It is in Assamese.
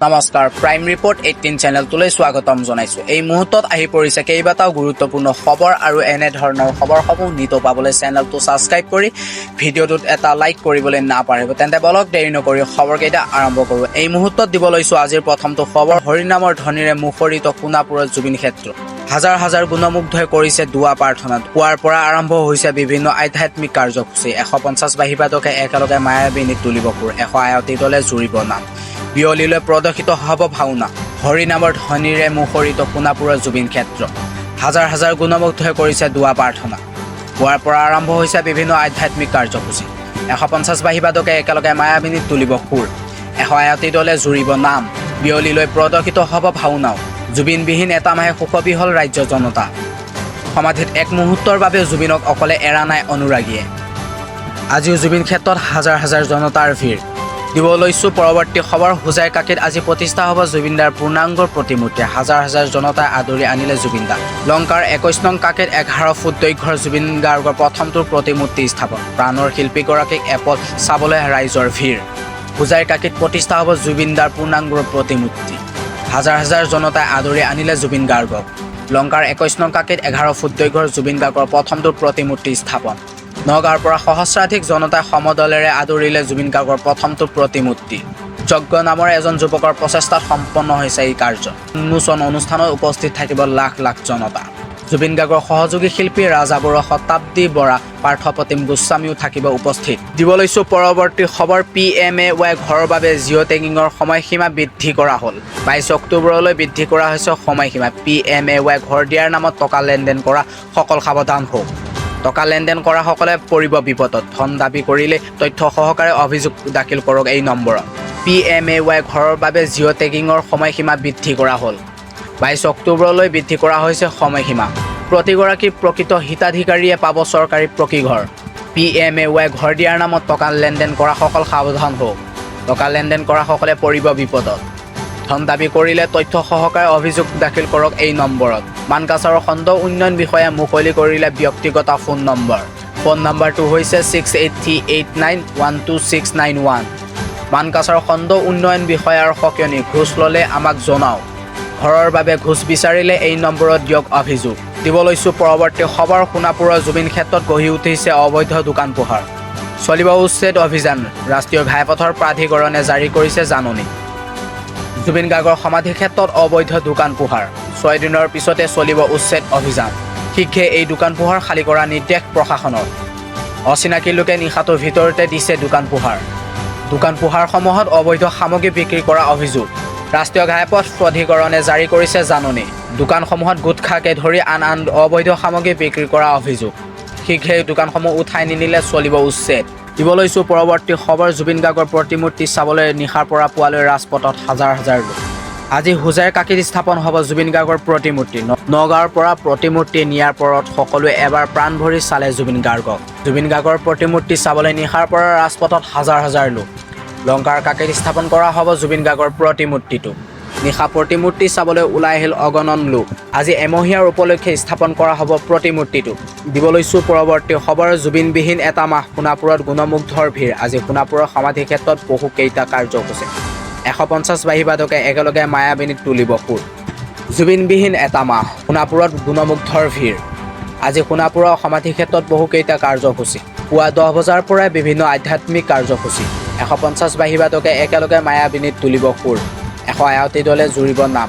নমস্কাৰ, প্ৰাইম ৰিপৰ্ট 18 চেনেলটোলৈ স্বাগতম জনাইছো। এই মুহূৰ্তত আহি পৰিছে কেইবাটাও গুৰুত্বপূৰ্ণ খবৰ আৰু এনেধৰণৰ খবৰসমূহ নিতৌ পাবলৈ চেনেলটো ছাবস্ক্ৰাইব কৰি ভিডিঅ'টোত এটা লাইক কৰিবলৈ নাপাহৰিব। তেন্তে বলক, দেৰি নকৰি খবৰকেইটা আৰম্ভ কৰোঁ। এই মুহূৰ্তত দিব লৈছো আজিৰ প্ৰথমটো খবৰ। হৰিনামৰ ধ্বনিৰে মুখৰিত সোণাপুৰৰ জুবিন ক্ষেত্ৰ। হাজাৰ হাজাৰ গুণমুগ্ধই কৰিছে দোৱা প্ৰাৰ্থনা। পুৱাৰ পৰা আৰম্ভ হৈছে বিভিন্ন আধ্যাত্মিক কাৰ্যসূচী। 150 বাঁহীবাদকে একেলগে মায়াবিনীত তুলিব সুৰ। 100 আয়তী দলে জুৰিব নাম। বিয়লিলৈ প্ৰদৰ্শিত হ'ব ভাওনা। হৰিনামৰ ধ্বনিৰে মুখৰিত সোণাপুৰৰ জুবিন ক্ষেত্ৰ। হাজাৰ হাজাৰ গুণমুগ্ধই কৰিছে দোৱা প্ৰাৰ্থনা। পুৱাৰ পৰা আৰম্ভ হৈছে বিভিন্ন আধ্যাত্মিক কাৰ্যসূচী। 150 বাঁহীবাদকে একেলগে মায়াবিনীত তুলিব সুৰ। 100 আয়তী দলে জুৰিব নাম। বিয়লিলৈ প্ৰদৰ্শিত হ'ব ভাওনাও। জুবিনবিহীন এটা মাহে শোকবিহ্বল ৰাজ্যৰ জনতা। সমাধিত এক মুহূৰ্তৰ বাবেও জুবিনক অকলে এৰা নাই অনুৰাগীয়ে। আজিও জুবিন ক্ষেত্ৰত হাজাৰ হাজাৰ জনতাৰ ভিৰ। দিব লৈছোঁ পৰৱৰ্তী খবৰ। হোজাই কাকীত আজি প্ৰতিষ্ঠা হ'ব জুবিনদাৰ পূৰ্ণাংগ প্ৰতিমূৰ্তি। হাজাৰ হাজাৰ জনতাই আদৰি আনিলে জুবিনদাক। লংকাৰ 21 নং কাকীত 11 ফুট দৈৰ্ঘ্যৰ জুবিন গাৰ্গৰ প্ৰথমটো প্ৰতিমূৰ্তি স্থাপন। প্ৰাণৰ শিল্পীগৰাকীক এপল চাবলৈ ৰাইজৰ ভিৰ। হোজাইৰ কাকীত প্ৰতিষ্ঠা হ'ব জুবিনদাৰ পূৰ্ণাংগ প্ৰতিমূৰ্তি। হাজাৰ হাজাৰ জনতাই আদৰি আনিলে জুবিন গাৰ্গক। লংকাৰ 21 নং কাকীত 11 ফুট দৈৰ্ঘ্যৰ জুবিন গাৰ্গৰ প্ৰথমটো প্ৰতিমূৰ্তি স্থাপন। নগাঁৱৰ পৰা সহস্ৰাধিক জনতাই সমদলেৰে আদৰিলে জুবিন গাৰ্গৰ প্ৰথমটো প্ৰতিমূৰ্তি। যজ্ঞ নামৰ এজন যুৱকৰ প্ৰচেষ্টাত সম্পন্ন হৈছে এই কাৰ্য। উন্মোচন অনুষ্ঠানত উপস্থিত থাকিব লাখ লাখ জনতা। জুবিন গাৰ্গৰ সহযোগী শিল্পী ৰাজা বৰুৱা, শতাব্দী বৰা, পাৰ্থপ্ৰতিম গোস্বামীও থাকিব উপস্থিত। দিব লৈছোঁ পৰৱৰ্তী খবৰ। পিএমএৱাই ঘৰৰ বাবে জিঅ' টেগিঙৰ সময়সীমা বৃদ্ধি কৰা হ'ল। 22 অক্টোবৰলৈ বৃদ্ধি কৰা হৈছে সময়সীমা। পিএমএৱাই ঘৰ দিয়াৰ নামত টকা লেনদেন কৰা সকল সাৱধান হওক। টকা লেনদেন কৰাসকলে পৰিব বিপদত। ধন দাবী কৰিলে তথ্য সহকাৰে অভিযোগ দাখিল কৰক এই নম্বৰত। পিএমএৱাই ঘৰৰ বাবে জিঅ' টেগিঙৰ সময়সীমা বৃদ্ধি কৰা হ'ল। 22 অক্টোবৰলৈ বৃদ্ধি কৰা হৈছে সময়সীমা। প্ৰতিগৰাকী প্ৰকৃত হিতাধিকাৰীয়ে পাব চৰকাৰী পকী ঘৰ। পিএমএৱাই ঘৰ দিয়াৰ নামত টকা লেনদেন কৰাসকল সাৱধান হওক। টকা লেনদেন কৰাসকলে পৰিব বিপদত। ধন দাবী কৰিলে তথ্য সহকাৰে অভিযোগ দাখিল কৰক এই নম্বৰত। মানকাছাৰৰ খণ্ড উন্নয়ন বিষয়াই মুকলি কৰিলে ব্যক্তিগত ফোন নম্বৰ। ফোন নম্বৰটো হৈছে 6838912691। মানকাছাৰৰ খণ্ড উন্নয়ন বিষয়াৰ সকিয়নি, ঘোচ ল'লে আমাক জনাওক। ঘৰৰ বাবে ঘোচ বিচাৰিলে এই নম্বৰত দিয়ক অভিযোগ। দিব লৈছোঁ পৰৱৰ্তী খবৰ। সোণাপুৰৰ জুবিন ক্ষেত্ৰত গঢ়ি উঠিছে অবৈধ দোকান পোহাৰ। চলিব উচ্ছেদ অভিযান। ৰাষ্ট্ৰীয় ঘাইপথৰ প্ৰাধিকৰণে জাৰি কৰিছে জাননী। জুবিন গাৰ্গৰ সমাধি ক্ষেত্ৰত অবৈধ দোকান পোহাৰ। 6 দিনৰ পিছতে চলিব উচ্ছেদ অভিযান। শীঘ্ৰে এই দোকান পোহাৰ খালী কৰাৰ নিৰ্দেশ প্ৰশাসনৰ। অচিনাকি লোকে নিশাটোৰ ভিতৰতে দিছে দোকান পোহাৰ। দোকান পোহাৰসমূহত অবৈধ সামগ্ৰী বিক্ৰী কৰা অভিযোগ। ৰাষ্ট্ৰীয় ঘাইপথ প্ৰাধিকৰণে জাৰি কৰিছে জাননী। দোকানসমূহত গুটখাকে ধৰি আন আন অবৈধ সামগ্ৰী বিক্ৰী কৰা অভিযোগ। শীঘ্ৰে দোকানসমূহ উঠাই নিনিলে চলিব উচ্ছেদ। দিব লৈছোঁ পৰৱৰ্তী খবৰ। জুবিন গাৰ্গৰ প্ৰতিমূৰ্তি চাবলৈ নিশাৰ পৰা পুৱালৈ ৰাজপথত হাজাৰ হাজাৰ লোক। আজি হোজাইৰ কাকীত স্থাপন হ'ব জুবিন গাৰ্গৰ প্ৰতিমূৰ্তি। নগাঁৱৰ পৰা প্ৰতিমূৰ্তি নিয়াৰ পৰত সকলোৱে এবাৰ প্ৰাণ ভৰি চালে জুবিন গাৰ্গক। জুবিন গাৰ্গৰ প্ৰতিমূৰ্তি চাবলৈ নিশাৰ পৰা ৰাজপথত হাজাৰ হাজাৰ লোক। লংকাৰ কাকীত স্থাপন কৰা হ'ব জুবিন গাৰ্গৰ প্ৰতিমূৰ্তিটো। নিশা প্ৰতিমূৰ্তি চাবলৈ ওলাই আহিল অগণন লোক। আজি এমহীয়াৰ উপলক্ষে স্থাপন কৰা হ'ব প্ৰতিমূৰ্তিটো। দিব লৈছোঁ পৰৱৰ্তী খবৰ। জুবিনবিহীন এটা মাহ, সোণাপুৰত গুণমুগ্ধৰ ভিৰ। আজি সোণাপুৰৰ সমাধি ক্ষেত্ৰত বহু কেইটা কাৰ্যসূচী। 150 বাঁহীবাদকে একেলগে মায়াবিনীত তুলিব সুৰ। জুবিনবিহীন এটা মাহ, সোণাপুৰত গুণমুগ্ধৰ ভিৰ। আজি সোণাপুৰৰ সমাধি ক্ষেত্ৰত বহুকেইটা কাৰ্যসূচী। পুৱা 10 বজাৰ পৰাই বিভিন্ন আধ্যাত্মিক কাৰ্যসূচী। 150 বাঁহীবাদকে একেলগে মায়াবিনীত তুলিব সুৰ। 100 আয়তী দলে জুৰিব নাম।